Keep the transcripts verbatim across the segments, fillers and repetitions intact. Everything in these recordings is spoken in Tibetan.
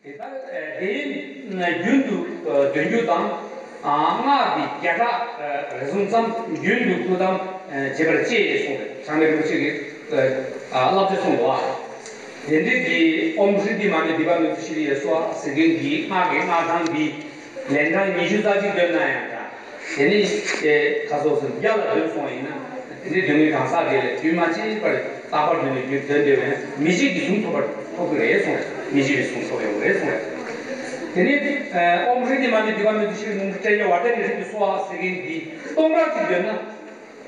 དེ་ལྟར་དེ་ཡིན་རྒྱུན་དུ་འདོན་རྒྱུ་དང་། སྔགས་འདི་བརྒྱ་ཕྲག་རེ་ཟུང་ཙམ་རྒྱུན་དུ་བསྐུལ་ཏམ་བྱེད་པར་བཅས་གསུངས་པས། ཚང་མས་རིན་པོ་ཆེ་གིས་བསླབ་བྱ་གསུངས་པ། དེ་འདྲའི་གི་ཨོཾ་ཧྲཱིཿདྷཱི་མ་ཎི་དཱི་པ་མཉྫུ་ཤྲཱི་ཡེ་སྭཱ་ཧཱ་ཟེར་མཁན་གྱི་སྔགས་ཀྱི་སྔགས་གྲངས་འདི་ལན་གྲངས་ཉི་ཤུ་རྩ་གཅིག་འདོན་ན་ཡང་འདྲ། དེ་ནས་ཁ་སོགས་སུ་བརྒྱ་ལ་འདོན་སོང་བ་ཡིན་ན། དེ་ནས་དོན་གྱི་གང་ཟག་དེ་ལ་རྒྱུན་མ་ཆད་པར་རྟག་པར་དོན་ནས་རྒྱུན་འདོན་བདེ་བས་མི་འཇིགས་ཀྱི་གཟུངས་ཐོབ་པར་ཐོབ་ཀྱི་རེད་གསུངས། མི་འཇིགས་པའི་གཟུངས་ཐོབ་ཡོང་གི་རེད་གསུངས། དེ་ནས་ཨོཾ་ཧྲཱིཿདྷཱི་མ་ཎི་དཱི་པ་མཉྫུ་ཤྲཱི་ཨོཾ་ཏྲཱི་ཡ་ཝཱ་ཊཱ་ནཱི་ཧྲཱིཿདྷཱི་སྭཱ་ཧཱ་ཟེར་མཁན་འདི་སྟོང་ཕྲག་གཅིག་འདོན་ན།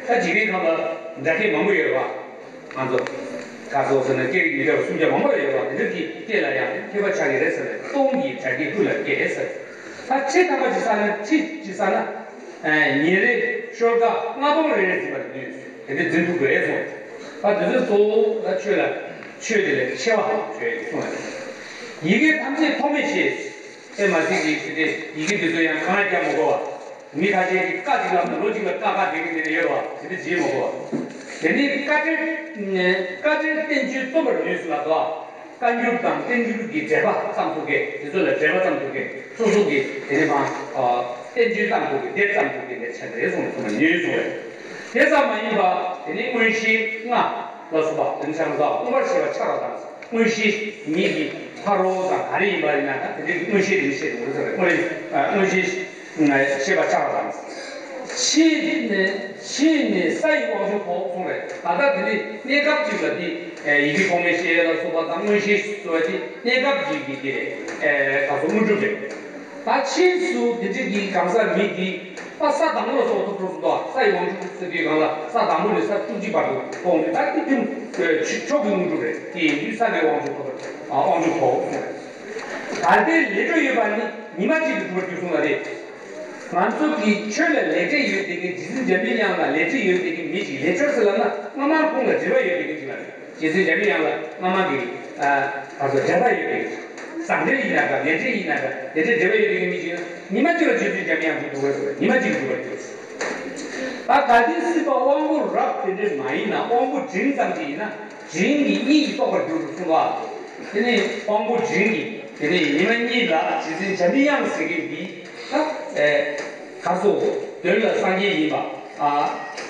ད་འཇིག་རྟེན་ཁམས་ལ་འདྲ་མཁན་མང་པོ་ཡོད་རེད་བ། ང་ཚོ་ག་ཚོད་ཟེར་ན་སྐད་ཡིག་མི་འདྲ་བ་སུམ་བརྒྱ་མང་པོ་ཡོད་རེད་བ། དེ་འདྲ་གི་སྐད་ལ་ཡང་མཁས་པ་ཆགས་ཀྱི་རེད་ཟེར་བས། སྟོང་གི་སྒྲ་སྐད་ཀུན་ལ་སྐད་ཟེར། ད་ཁྲི་ཐམ་པ་ཅིག་བསགས་ན། ཁྲི་ཅིག་བསགས་ན། ཉིན་རེ་ཤོ་ལོ་ཀ་ལྔ་སྟོང་རེ་རེ་འཛིན་པར་ནུས། དེ་འདྲ་འཛིན་ཐུབ་དགོས་གསུངས། ད་དེ་ཚོའི་གཙོ་བོ་ད་ཆོས་ལ་ཆོས་དེ་ལས་ཆེ་བ་ཆོས་ཡིན་གསུངས་པ་རེད། ཡི་གེ་ཐམས་ཅད་ཐོགས་མེད་ཤེས། ཨེ་མ་གཞི་གི་དེ་འདྲའི་ཡི་གེ་དེ་ཚོ་ཡང་གང་ཡང་རྒྱག་མི་དགོས་བ། མི་ཁ་ཤས་ཀྱིས་ཀ་གཅིག་ལབ་ན་ལོ་གཅིག་ལ་ཀ་ཁ་བསྡད་མཁན་དེ་འདྲ་ཡོད་རེད་བ། དེ་འདྲ་བྱེད་མི་དགོས་བ། དེ་ནས་བཀའ་ཁྲིད། བཀའ་ཁྲིད་བསྟན་བཅོས་རྩོམ་པར་ནུས་སུ་ལ་དོ། བཀའ་འགྱུར་དང་བསྟན་འགྱུར་གྱི་འགྲེལ་པ་བརྩམས་ཐུབ་མཁན་དེ་ཚོ་ལ་འགྲེལ་པ་བརྩམས་ཐུབ་མཁན། སོ་སོ་གི་དེ་ནས་མ་བསྟན་བཅོས་བརྩམས་ཐུབ་མཁན། དེབ་བརྩམས་ཐུབ་མཁན་དེ་ཆགས་ཀྱི་རེད་གསུངས་ནས་ནུས་སོང་བས། དེ་ཙམ་མ་ཡིན་པ་དེ་ནས་མངོན་ཤེས་ལྔ་ལ་སོགས་པ་དེ་ནས་ཆ་ཚང་མངོན་པར་ཤེས་པ་ཆ་ར་དང་། མངོན་ཤེས་ཉིད་ཀྱི་ཕ་རོལ་དང་ག་རེ་ཡིན་པ་ཡིན་ན། ད་དེ་འདྲའི་མངོན་ཤེས་དེ་འདྲ་ཤེས་དགོས་ཟེར་བས། མངོན་མངོན་ཤེས་ཤེས་པ་ཆ་ར་དང་། ཕྱིས་ནས་ཕྱིས་ནས་ས་ཡི་དབང་ཕྱུག་ཐོབ་གསུངས་རེད། ད་ལྟ་དེ་ནི་གནས་སྐབས་ཅིག་ལ་དེ་ཡི་གེ་ཐོགས་མེད་ཤེས་ལ་སོགས་པ་དང་མངོན་ཤེས་སོགས་པ་དེ་གནས་སྐབས་ཅིག་གི་དེ་ད་གཟོད་དངོས་གྲུབ་རེད། ད་ཕྱིས་སུ་དེ་འདྲའི་གི་གང་ཟག་མི་དེ་ད་ས་དང་པོ་ལ་སོགས་ཐོབ་འགྲོ་སོང་། ད་ས་ཡི་དབང་ཕྱུག་ཟེར་དུས་སྒང་ལ་ས་དང་པོ་ནས་ས་བཅུ་གཅིག་བར་དུ་ཐོབ་ནས། ད་དེ་དུས་མཆོག་གི་དངོས་གྲུབ་རེད། དེ་ཡིན་དུས་ས་ལས་དབང་ཕྱུག་ཐོབ་པར་དབང་ཕྱུག་ཐོབ་གསུངས་རེད། ད་ལྟའི་ལས་འཕྲོ་ཡོད་པ་ནི་ཉི་མ་གཅིག་ཏུ་གྲུབ་པར་འགྱུར་གསུངས་པ་རེད། ང་ཚོ་གི་ཆོས་ལ་ལས་འབྲས་ཡོད་བསྡད་མཁན། རྗེ་བཙུན་འཇམ་པའི་དབྱངས་ལ་ལས་འབྲས་ཡོད་བསྡད་མཁན་མི་ཞིག་ལས་འཕྲོ་ཟེར་ལབ་ན། སྔ་མ་ཁོང་ལ་འབྲེལ་བ་ཡོད་བསྡད་མཁན་ཅིག་ལ་རེད། རྗེ་བཙུན་འཇམ་པའི་དབྱངས་ལ་སྔ་མ་གི་ཨ་ད་གཟོད་འབྲེལ་བ་ཡོད་བསྡད་མཁན། བཟང་འབྲེལ་ཡིན་ན་འདྲ། ལས་འབྲས་ཡིན་ན་འདྲ། ལས་འབྲས་འབྲེལ་བ་ཡོད་བསྡད་མཁན་མི་ཞིག་ན་ཉི་མ་གཅིག་ལ་རྗེ་བཙུན་འཇམ་པའི་དབྱངས་འགྲུབ་ཐུབ་པར་ཟེར། ཉི་མ་གཅིག་འགྲུབ་པར་འགྱུར། ད་ག་དུས་སྲིད་པ་དབང་པོ་རབ་དེ་འདྲས་མ་ཡིན་ན། དབང་པོ་འབྲིང་ཙམ་ཅིག་ཡིན་ན། འབྲིང་གིས་གཉིས་ཀྱིས་རྟོགས་པར་འགྱུར་དུ་གསུངས་པ། དེ་ནི་དབང་པོ་འབྲིང་གིས་དེ་ནི་ཉི་མ་གཉིས་ལ་རྗེ་བཙུན་འཇམ་པའི་དབྱངས་ཟེར་མཁན་འདི་ད་ཨེ་ག་སོ་དོན་ལ་སངས་རྒྱས་ཡིན་པ། ཨ་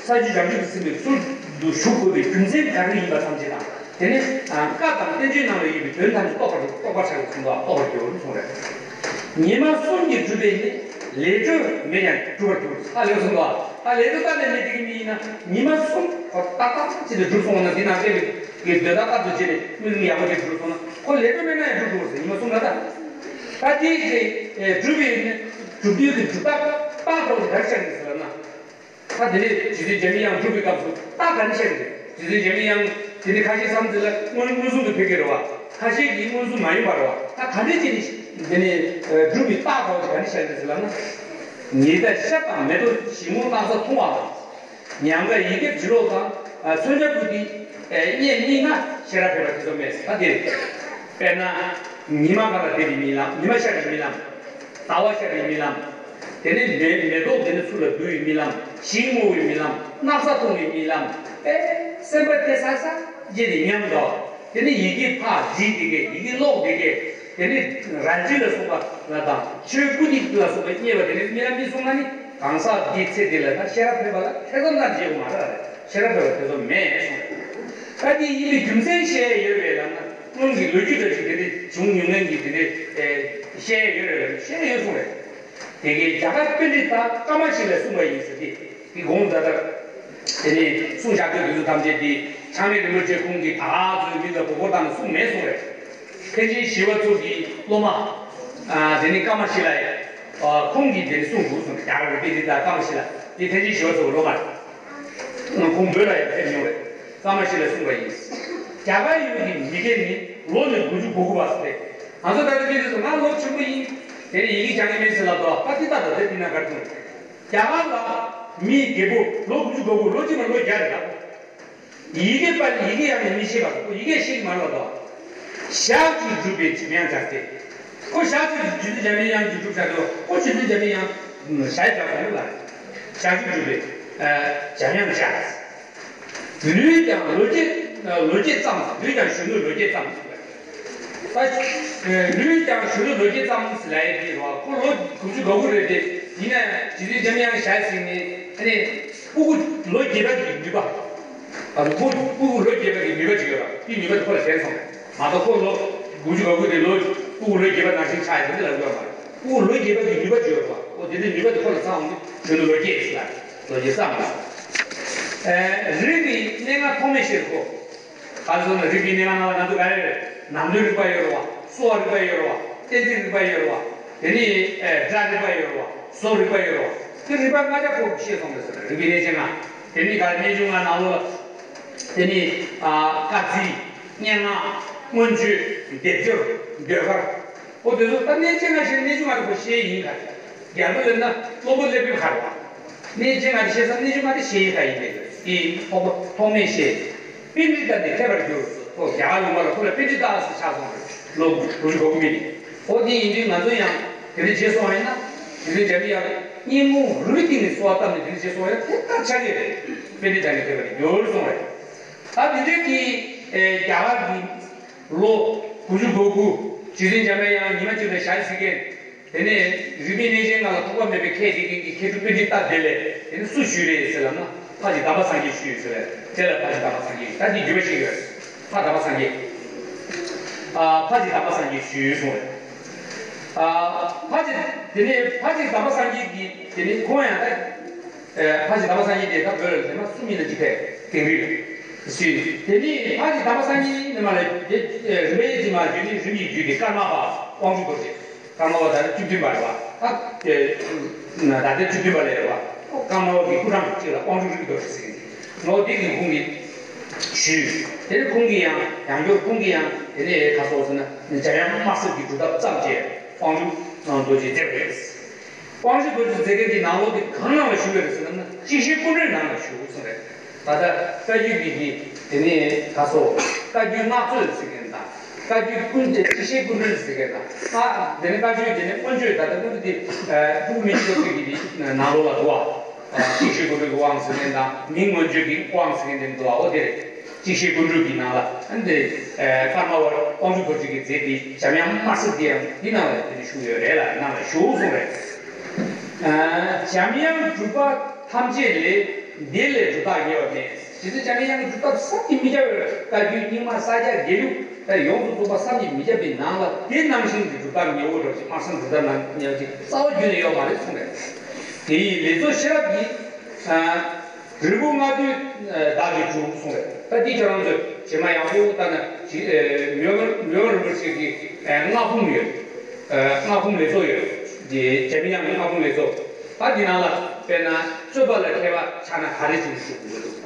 ས་བཅུ་རྒྱ་མཚོ་གི་སྲིན་པོའི་ཚུལ་དུ་བཞུགས་དགོས་པའི་རྒྱུ་མཚན་ག་རེ་ཡིན་པ་ཐམས་ཅད་དང་། དེ་ནི་ཨ་བཀའ་དང་བསྟན་བཅོས་ནང་ལ་ཡོད་པའི་དོན་ཐམས་ཅད་རྟོགས་པར་རྟོགས་པར་བྱ་བའི་གསུངས་པ་རྟོགས་པར་འགྱུར་གསུངས་རེད། ཉི་མ་གསུམ་གྱིས་གྲུབ་པས་ནི་ལས་འཕྲོ་མེད་ཀྱང་གྲུབ་པར་འགྱུར། ད་ལེགས་གསུངས་པ། ད་ལས་འཕྲོ་རྟག་ནས་མེད་དེ་གི་མི་ཡིན་ན། ཉི་མ་གསུམ་ཁོ་ཏག་ཏག་ཅིག་ལ་གྲུབ་སོང་ན། འདི་ནང་བསྟན་པའི་གི་འདོད་ཐག་ཏག་ཏུ་བྱས་ནས་དངོས་གཞི་ཡག་པོ་ཅིག་གྲུབ་སོང་ན། ཁོ་ལས་འཕྲོ་མེད་ན་ཡང་གྲུབ་འགྲོ་ཟེར། ཉི་མ་གསུམ་ལ་ད། ད་དེའི་ཚེ་གྲུབ་པའི་ནི་གྲུབ་དུས་ཀྱི་གྲུབ་རྟགས་རྟགས་ཐོག་ཏུ་ག་རེ་ཆགས་ཀྱི་ཟེར་ལབ་ན། ད་དེ་ནས་རྗེ་བཙུན་འཇམ་པའི་དབྱངས་སྒྲུབ་པའི་སྐབས་སུ་རྟགས་ག་རེ་བཤད་ཀྱི་རེད། རྗེ་བཙུན་འཇམ་པའི་དབྱངས་དེ་ནི་ཁ་ཤས་བསམ་ཚུལ་ལ་མངོན་མངོན་སུམ་དུ་ཕེབས་ཀྱི་རེད་བ། ཁ་ཤས་ཀྱིས་མངོན་སུམ་མ་ཡིན་པ་རེད་བ། ད་ག་འདྲས་བྱས་ནས་དེ་ནི་སྒྲུབ་པའི་རྟགས་ཐོག་ཏུ་ག་རེ་བཤད་ཀྱི་རེད་ཟེར་ལབ་ན། ཉི་ཟླ་ཤར་དང་མེ་ཏོག་ཞིབ་མོ་སྣག་ཚ་འཐུང་བ་དང་། ཉམས་དགའ་ཡི་གེ་བྲི་ཀློག་དང་། མཚོན་ཆ་ཕུད་དེ་གཉེན་གཉིས་ན་ཤེས་རབ་ཕེབས་པ་དེ་ཚོ་མེད་ཟེར། ད་དེ་རེད། དཔེར་ན་ཉི་མ་ག་ལ་བསྡད་པའི་རྨི་ལམ། ཉི་མ་ཤར་བའི་རྨི་ལམ། ཟླ་བ་ཤར་བའི་རྨི་ལམ། དེ་ནས་མེ་མེ་ཏོག་དེ་ནས་ཚུར་ལ་འབུ་བའི་རྨི་ལམ། ཞིང་རྨོ་བའི་རྨི་ལམ། སྣག་ཚ་འཐུང་བའི་རྨི་ལམ། ཨེ་སེམས་པ་དེ་ས་ས་བརྗེད་དེ་ཉམས་འགྲོ། དེ་ནས་ཡི་གེ་ཕར་བྲིས་བསྡད་མཁན། ཡི་གེ་ཀློག་བསྡད་མཁན། དེ་ནས་རལ་གྲི་ལ་སོགས་པ་ལ་དང་ཆོས་སྐུ་ནི་ལ་སོགས་པ་རྙེད་པ་དེ་ནས་རྨི་ལམ་རྨིས་སོང་ན་ནི། གང་ཟག་འདི་ཚེ་འདི་ལ་ད་ཤེས་རབ་ཕེབས་པ་ལ་ཐེ་ཚོམ་ཙམ་བྱེད་དགོས་མ་རེད། ཤེས་རབ་ཕེབས་པ་ཐེ་ཚོམ་མེད་གསུངས། ད་འདི་ཡིན་པའི་རྒྱུ་མཚན་བཤད་ཡོད་པས་ལབ་ན། སྔོན་གྱི་ལོ་རྒྱུས་འདྲ་ཞིག་དེ་འདྲ་བྱུང་མྱོང་མཁན་གྱི་དེ་འདྲ་བཤད་ཡོད་རེད་ལབ། བཤད་ཡོད་གསུངས་རེད། དེ་གའི་རྒྱ་གར་པཎྜི་ཏ་ཀ་མ་ཤི་ལས་གསུངས་པ་ཡིན་ཟེར་ཏེ། དེ་དགོངས་དག་དག་དེ་ནས་གསུངས་བཞག་དུས་དེ་ཚོ་ཐམས་ཅད་དེ་ཆགས་མེད་རིན་པོ་ཆེ་ཁོང་གིས་ད་ག་ཚོད་མི་ལ་མགོ་སྐོར་བཏང་ནས་གསུངས་མེད་གསུངས་རེད། ཐེག་ཆེན་ཞི་བ་འཚོ་གི་སློབ་མ། ཨ་དེ་ནི་ཀ་མ་ཤི་ལ་ཡ། ཨ་ཁོང་གིས་དེ་ནི་གསུངས་འདུག་གསུངས། རྒྱ་གར་གྱི་པཎྜི་ཏ་ཀ་མ་ཤི་ལ་དེ་ཐེག་ཆེན་ཞི་བ་འཚོ་གི་སློབ་མ་རེད། ཁོང་བོད་ལ་ཡང་ཕེབས་མྱོང་རེད། ཀ་མ་ཤི་ལ་གསུངས་པ་ཡིན། རྒྱ་གར་ཡུལ་གྱི་མི་སྐད་ནི་ལོ་ནི་དགུ་བཅུ་གོ་དགུ་བ་ཟེར་ཏེ། ང་ཚོ་ད་ལྟ་པཎྜི་ཏ་ཚོ་ང་ལོ་ཆེན་པོ་ཡིན། དེ་ནི་ཡི་གེ་སྦྱང་གི་མེད་ཟེར་ལབ་དོ། ད་ཏི་ཏ་ད་དེ་ཏི་ན་གར་ཐུང་། རྒྱ་གར་ལ་མི་རྒད་པོ་ལོ་དགུ་བཅུ་གོ་དགུ། ལོ་གཅིག་མ་ལོ་བརྒྱ་རེད་ད། ཡི་གེ་པ་ནི་ཡི་གེ་ཡང་ནི་མི་ཤེས་པ། ཁོ་ཡི་གེ་ཤེས་ཀྱི་མ་རེད་ལབ་དོ། ཞག་གཅིག་སྒྲུབ་པའི་འཇམ་དབྱངས་སྦྱར་ཏེ། ཁོ་ཞག་གཅིག་རྗེ་བཙུན་འཇམ་པའི་དབྱངས་ཀྱིས་སྒྲུབ་བཞག་དོ། ཁོ་རྗེ་བཙུན་འཇམ་པའི་དབྱངས་ཞག་བཞག་དགོས་ལ། ཞག་གཅིག་སྒྲུབ་པའི་འཇམ་དབྱངས་སྦྱར། ལུས་ཀྱང་ལོ་བརྒྱད། ལོ་བརྒྱད་ཙམ། ལུས་ཀྱང་གཞོན་ནུ་ལོ་བརྒྱད་ཙམ། ད་ལུས་ཀྱང་གཞོན་ནུ་ལོ་བརྒྱད་ཙམ་ཟེར་ལབ་ཡས་དེ་རེད་བ། ཁོ་ལོ་དགུ་བཅུ་གོ་དགུ་རེད་དེ། ཡིན་ན་རྗེ་བཙུན་འཇམ་དབྱངས་ཞལ་གཟིགས་ནས་ཨ་ནི་སྤུ་གུ་ལོ་བརྒྱད་པ་གི་ནུས་པ། ཨ་ནི་སྤུ་སྤུ་གུ་ལོ་བརྒྱད་པ་གི་ནུས་པ་ཅིག་ཡོད་ར། དེའི་ནུས་པ་དེ་ཁོ་ལ་ཞན་སོང་བས། མ་གཏོགས་ཁོ་ལོ་དགུ་བཅུ་གོ་དགུ་དེ་ལོ་སྤུ་གུ་ལོ་བརྒྱད་པ་ནང་བཞིན་ཆགས་ཡོད་དེ་ལབ་ཡོད་མ་རེད། སྤུ་གུ་ལོ་བརྒྱད་པ་གི་ནུས་པ་ཅིག་ཡོད་ར། ཨོ་དེ་འདྲའི་ནུས་པ་དེ་ཁོ་ལ་ཚང་བ་ནི་གཞོན་ནུ་ལོ་བརྒྱད་ཟེར་ལ། ལོ་བརྒྱད་ཙམ་ལ། ཨེ་རིགས་ཀྱི་གནས་ལྔ་ཐོགས་མེད་ཤེས་ཁོ། ག་རེ་ཟེར་ན་རིགས་པའི་གནས་ལྔ་ལ་ང་ཚོ་ག་རེ་རེད། ནང་དོན་རིག་པ་ཡོད་རེད་བ། གསོ་བ་རིག་པ་ཡོད་རེད་བ། གཏན་ཚིགས་རིག་པ་ཡོད་རེད་བ། དེ་ནས་ཨེ་སྒྲ་རིག་པ་ཡོད་རེད་བ། བཟོ་རིག་པ་ཡོད་རེད་བ། དེ་རིག་པ་ལྔ་ཆ་ཁོ་ཤེས་སོང་རེད་ཟེར། རིགས་པའི་གནས་ཆེན་ལྔ། དེ་ནས་ག་རེ་གནས་ཆུང་ལྔ་ནང་ལོགས་ལ། དེ་ནས་ཨ་སྐར་རྩིས། སྙན་ངག། མངོན་བརྗོད། སྡེབ་སྦྱོར། ཟློས་གར། ཨོ་དེ་ཚོ་ད་གནས་ཆེན་ལྔ་ཞེས་གནས་ཆུང་ལྔ་དེ་ཁོ་ཤེས་ཡིན་ག་རེ། རྒྱལ་པོ་ལབ་ན་སློབ་དཔོན་སློབ་དཔོན་ག་རེ་བ། གནས་ཆེན་ལྔ་དེ་ཤེས་ས་གནས་ཆུང་ལྔ་དེ་ཤེས་ཡིན་ག་ཡིན་པས། དེ་ཐོག་མ་ཐོགས་མེད་ཤེས། པཎྜི་ཏ་ནི་མཁས་པར་གྱུར། ཁོ་རྒྱ་གར་ལུང་པ་ལ་ཁོ་ལ་པཎྜི་ཏ་ཟེར་ཆགས་སོང་རེད། ལོ་དགུ་བཅུ་གོ་དགུ་མི་དེ། ཨོ་དེ་ཡིན་དུས་ང་ཚོ་ཡང་དེ་འདྲ་བྱས་སོང་བ་ཡིན་ན། དེ་འདྲ་བྱས་ཡང་སྙིང་ཁུང་རུས་གཏིང་ནས་གསོལ་བ་བཏབ་ནས་དེ་འདྲ་བྱས་སོང་བ་ཡིན་ན་དེ་ལྟར་ཆགས་ཀྱི་རེད། པཎྜི་ཏ་ནི་མཁས་པར་གྱུར་སོང་རེད། ད་དེ་འདྲའི་གི་ཨེ་རྒྱ་གར་གྱི་ལོ་དགུ་བཅུ་གོ་དགུ། རྗེ་བཙུན་འཇམ་དཔལ་དབྱངས་ཉི་མ་གཅིག་ལ་ཞལ་གཟིགས་མཁན། དེ་ནས་རིགས་པའི་གནས་ཆེན་ལྔ་ལ་ཐོགས་པ་མེད་པའི་མཁས་དེ་གི་མཁས་གྲུབ་པཎྜི་ཏ་དེ་ལས་དེ་ནི་སུ་ཞུས་རེད་ཟེར་ལབ་ན། ཕ་བྱས་དམ་པ་སངས་རྒྱས་ཞུས་ཟེར་བས། དེ་ལ་ཕ་བྱས་དམ་པ་སངས་རྒྱས། ད་འདི་བརྒྱུད་པ་ཞིག་ཡོད། ཕ་དམ་པ་སངས་རྒྱས། ཨ་ཕ་བྱས་དམ་པ་སངས་རྒྱས་ཞུས་སོང་བས། ཨ་ཕ་བྱས་དེ་ནས་ཕ་བྱས་དམ་པ་སངས་རྒྱས་ཀྱིས་དེ་ནས་ཁོང་ཡང་ད། ཨེ་ཕ་བྱས་དམ་པ་སངས་རྒྱས་དེ་ད་བོད་ལ་དེ་མ་གསུམ་ཡིན་ན་གཅིག་ཕེབས་དིང་རི་ལ་སུས། དེ་ནི་ཕ་བྱས་དམ་པ་སངས་རྒྱས་ནི་མ་ལ་དེ་རིམ་པས་ཅི་མ་བརྗོད་ནི་རིམ་གྱིས་བརྒྱུད་དེ་ཀརྨ་པ་དབང་ཕྱུག་རྡོ་རྗེ། ཀརྨ་པ་ད་ནི་བཅུ་བདུན་པ་རེད་བ། ད་ད་ལྟའི་བཅུ་བདུན་པ་ལས་རེད་བ། ཀརྨ་པ་གི་སྐུ་ཕྲེང་གཅིག་ལ་དབང་ཕྱུག་རིགས་རྡོ་རྗེ་ཟེར་གྱི་འདུག་ནོ་དེ་གི་ཁོང་གིས་ཞུས། དེ་ནི་ཁོང་གིས་ཡང་ཡང་སྐྱར་ཁོང་གིས་ཡང་དེ་ནས་ག་སོགས་ཟེར་ན་འཇམ་དབྱངས་དམར་སེར་གྱི་སྒྲུབ་ཐབས་བརྩམས་རྗེས་དབང་ཕྱུག་རྡོ་རྗེ་མཛད་པ་རེད། དབང་ཕྱུག་རྡོ་རྗེ་མཛད་མཁན་གྱི་ནང་ལོགས་དེ་གང་ནང་ལ་བཞུགས་ཡོད་རེད་ཟེར་ན། གཅིག་ཤེས་ཀུན་གྲོལ་ནང་ལ་བཞུགས་ཟེར་རེད། ད་ལྟ་བཀའ་བརྒྱུད་ཀྱི་གི་དེ་ནས་ད་སོ་བཀའ་བརྒྱུད་སྔགས་རྩོད་ཟེར་མཁན་དང་། བཀའ་བརྒྱུད་ཀུན་གཅིག་ཤེས་ཀུན་གྲོལ་ཟེར་མཁན་དང་། ཨ་དེ་ནས་བཀའ་བརྒྱུད་དེ་ནས་མངོན་བརྗོད། ད་ལྟ་མངོན་བརྗོད་དེ་ཨ་ཕྲུ་གུ་མི་ཉིད་སྟོབས་ཀྱི་གི་ནང་ལོགས་ལ་འདུག་བ། གཅིག་ཤེས་ཀུན་གྲོལ་གྱི་དབང་ཟེར་མཁན་དང་། མིང་མངོན་བརྗོད་ཀྱི་དབང་ཟེར་མཁན་དེ་འདུག་བ། འོ་དེ་རེད། གཅིག་ཤེས་ཀུན་གྲོལ་གྱི་ནང་ལ་ཨ་འདི་ཀརྨ་པ་དབང་ཕྱུག་རྡོ་རྗེ་གིས་མཛད་པའི་འཇམ་དབྱངས་དམར་སེར་དེ་ཡང་འདི་ནང་ལ་དེ་ནི་བཞུགས་ཡོད་རེད་ལ། ནང་ལ་བཞུགས་གསུངས་རེད། ཨ་འཇམ་དབྱངས་གྲུབ་པ་ཐམས་ཅད་ལས། འདི་ལས་གྲུབ་རྟགས་ཉེ་བར་མེད། རྗེ་བཙུན་འཇམ་དབྱངས་ཀྱི་གྲུབ་རྟགས་བསམ་གྱིས་མི་ཁྱབ་པའི་བཀའ་བརྒྱུད་རྙིང་མ་ས་སྐྱ་དགེ་ལུགས་ད་ཡོངས་སུ་རྫོགས་པ་བསམ་གྱིས་མི་ཁྱབ་པའི་ནང་ལ་དེ་ནང་བཞིན་གྱི་གྲུབ་རྟགས་ཉེ་བོ་འདྲ་ཞིག་དམར་སེར་གྲུབ་རྟགས་ནང་ཉེ་བ་ཅིག་རྩ་བ་རྒྱུད་ནས་ཡོད་མ་རེད་གསུངས་རེད། དེ་ཡི་ལེགས་ཚོགས་ཤེས་རབ་ཀྱི། ཨ། རིལ་བུ་ལྔ་བདོའི་བདག་གིས་གྲུབ་གསུངས་རེད། ད་འདི་ཁྱོད་རང་ཚོས་རྗེས་མ་ཡག་པོ་ལྟ་ན་ཅི། ཨེ། མི་དབང་མི་དབང་རིན་པོ་ཆེ་གི་ཨེ་སྔགས་ཕུང་ཡོད། ཨེ་སྔགས་ཕུང་ལེགས་ཚོགས་ཡོད། འདི་འཇམ་དབྱངས་ཀྱི་སྔགས་ཕུང་ལེགས་ཚོགས། ད་འདི་ནང་ལ་དཔེར་ན་རྩོད་པ་ལ་མཁས་པ་ཆགས་ན་ག་རེ་བྱེད་དགོས་འདུག་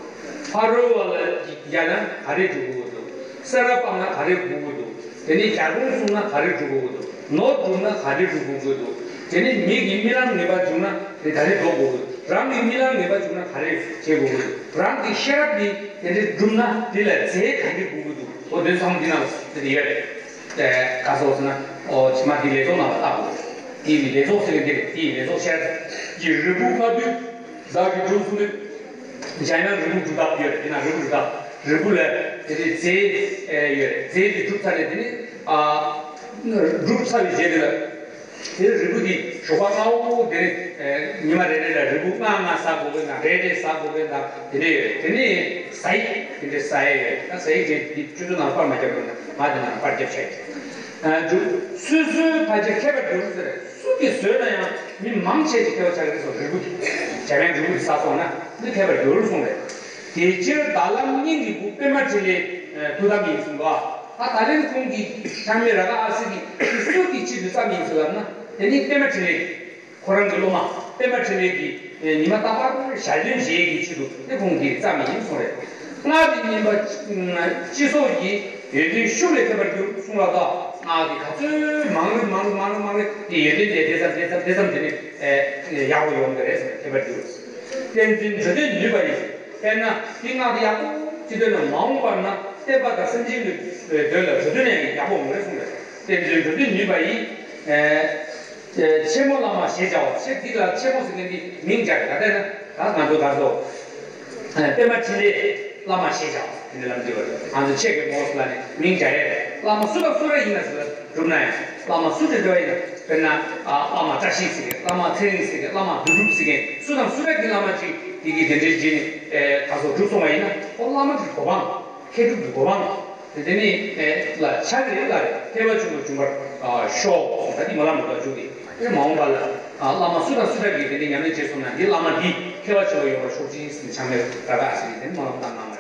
ཕ་རོལ་བ་ལ་རྒྱག་ན་ག་རེ་སྒྲུབ་དགོས་འདུག་སེ་ར་སྤངས་ན་ག་རེ་སྒྲུབ་དགོས་འདུག་དེ་ནས་རྒྱལ་འགོང་བསྲུངས་ན་ག་རེ་སྒྲུབ་དགོས་འདུག་ནོར་བསྒྲུབས་ན་ག་རེ་སྒྲུབ་དགོས་འདུག་དེ་ནས་མི་གི་རྨི་ལམ་ངན་པ་བྱུང་ན་དེ་ག་རེ་ཟློག་དགོས་འདུག་རང་གི་རྨི་ལམ་ངན་པ་བྱུང་ན་ག་རེ་བྱེད་དགོས་འདུག་རང་གི་ཤེས་རབ་དེ་དེ་འདྲའི་བསྒྲུབས་ན་དེ་ལ་རྫས་ག་འདྲ་དགོས་ཀྱི་འདུག་འོ་དེ་ཚང་མ་འདི་ནང་ལ་དེ་ཡོད་རེད། ཨེ་ག་སོགས་ཟེར་ན། ཨོ་ཕྱི་མ་འདི་ལེགས་ཚོགས་ནང་ལ་བཏགས་དགོས། དེ་ཡི་ལེགས་ཚོགས་ཟེར་མཁན་དེ་རེད། དེ་ཡི་ལེགས་ཚོགས་ཤར་གྱི་རིལ་བུ་ལྔ་བདོའི་བདག་གིས་གྲུབ་གསུངས་ནས། འཇམ་དབྱངས་རིལ་བུ་སྒྲུབ་ཐབས་ཡོད་རེད། དེ་ན་རིལ་བུ་སྒྲུབ་ཐབས། རིལ་བུ་ལ་དེ་ནི་རྫས་ཨེ་ཡོད་རེད། རྫས་དེ་གྲུབ་ཚར་ནས་དེ་ནི་ཨ་གྲུབ་ཚར་བའི་རྗེས་དེ་ལ། དེ་རིལ་བུ་དེ་ཞོགས་པ་སྔ་པོ་དེ་ནི་ཨེ་ཉི་མ་རེ་རེ་ལ་རིལ་བུ་ལྔ་ལྔ་ཟ་དགོས་པའི་ནང་རེ་རེ་ཟ་དགོས་པའི་ནང་དེ་འདྲ་ཡོད་རེད། དེ་ནི་ཟ་ཡིག་དེ་འདྲ་ཟ་ཡས་ཡོད་རེད། ད་ཟ་ཡིག་དེ་དེ་ཆུ་ཚོད་ནང་པར་མ་བརྒྱབ་པ་ན་ང་དེ་ནང་པར་བརྒྱབ་བྱས་ཡོད། ཨ་འདུག་སོ་སོའི་ཕ་ཆེ་མཁས་པར་འགྱུར་ཟེར། སུ་གིས་ཟོས་ན་ཡང་མི་མང་ཆེ་ཞིག་མཁས་པ་ཆགས་ཀྱི་རེད་གསུངས། རིལ་བུ་དེ་འཇམ་དབྱངས་རིལ་བུ་དེ་ཟ་སོང་ན་མི་མཁས་པར་འགྱུར་གསུངས་རེད། དེ་ཕྱིར་ད་ལམ་སྙིང་གི་བུ་པདྨ་འཕྲིན་ལས་ཐུགས་དམ་ཡིན་གསུངས་པ། ད་ད་ལན་ཁོང་གིས་ཚང་མས་ར་ག་ཨ་སི་གི་སུ་གི་ཆེད་དུ་བརྩམས་ཡིན་ཟེར་ལབ་ན། དེ་ནི་པདྨ་འཕྲིན་ལས་ཁོ་རང་གི་སློབ་མ་པདྨ་འཕྲིན་ལས་ཀྱིས་ཉི་མ་རྟག་པར་ཞལ་འདོན་བྱེད་ཀྱི་ཆེད་དུ་དེ་ཁོང་གིས་བརྩམས་ཡིན་གསུངས་རེད། སྔགས་ཀྱི་བསྙེན་པ་སྤྱི་སོགས་ཀྱི་ཡོན་ཏན་ཤུགས་ལས་ཐེབས་པར་འགྱུར་གསུངས་ལ། ད་སྔགས་ཀྱི་ག་ཚོད་མང་རུ་མང་རུ་མང་རུ་མང་རུ་དེ་ཡོན་ཏན་དེ་དེ་ཙམ་དེ་ཙམ་དེ་ཙམ་དེ་ནི་ཡག་པོ་ཡོང་གི་རེད་ཟེར། ཐེབས་པར་འགྱུར། བསྟན་འཛིན་འགྲོ་དོན་ནུས་པ་ཡིས། དཔེར་ན་དེ་སྔགས་དེ་ཡག་པོ་ཅི་འདོད་ན་མ་འོངས་པར་ན་བསྟན་པ་དང་སེམས་ཅན་གྱི་དོན་ལ་འགྲོ་དོན་ཡང་ཡག་པོ་ཡོང་རེད་གསུངས་རེད། བསྟན་འཛིན་འགྲོ་དོན་ནུས་པ་ཡིས། ཨེ། ཆེན་མོ་བླ་མ་ཞེས་བྱ་བ། ཆེ་འདི་ལ་ཆེན་མོ་ཟེར་མཁན་འདི་མིང་སྦྱར་ད་ལྟ་ན་ད་ང་ཚོ་གར་སོ། ཨེ། པདྨ་འཕྲིན་ལས་བླ་མ་ཞེས་བྱ་བ། དེ་འདྲ་ལམ་འདི་བར་ང་ཚོ་ཆེད་ཀྱི་མོས་ལ་ནི་མིང་རྒྱག་ཡས་བླ་མ་སུ་དང་སུ་ར་ཡིན་ན་ཟེར་བ་གྲུབ་ན་ཡང་བླ་མ་སུ་དེ་འདྲ་ཡིན་ན་དཔེར་ན་ཨ་བླ་མ་བཀྲ་ཤིས་ཟེར་གི་བླ་མ་ཚེ་རིང་ཟེར་གི་བླ་མ་བདུད་གྲུབ་ཟེར་གི་སུ་དང་སུ་ར་གི་བླ་མ་ཅིག་དེ་གི་དེ་འདྲའི་རྗེས་ནི་ད་གཟོད་གྲུབ་སོང་བ་ཡིན་ན་ཁོ་བླ་མ་གི་གོ་འཕང་མཁས་གྲུབ་ཀྱི་གོ་འཕང་དེ་དེ་ནི་ལ་ཆ་གི་རེད་ལ་རེད་ཐེག་པ་ཆེན་པོ་འབྱུང་བར་ཤོག་ད་དེ་སྨོན་ལམ་འདུག་བཅུག་གི་དེ་མ་འོངས་པ་ལ་བླ་མ་སུ་དང་སུ་ར་གི་དེ་འདྲའི་ཉམས་ལེན་བྱས་སོང་ན་འདི་བླ་མ་འདི་ཐེག་པ་ཆེན་པོ་ཡོང་བར་ཤོག་ཅིག་ཟེར་ནས་ཆགས་མེད་ད་ག་ཟེར་གི་དེ་ནི་སྨོན་ལམ་བཏང་གནང་བ།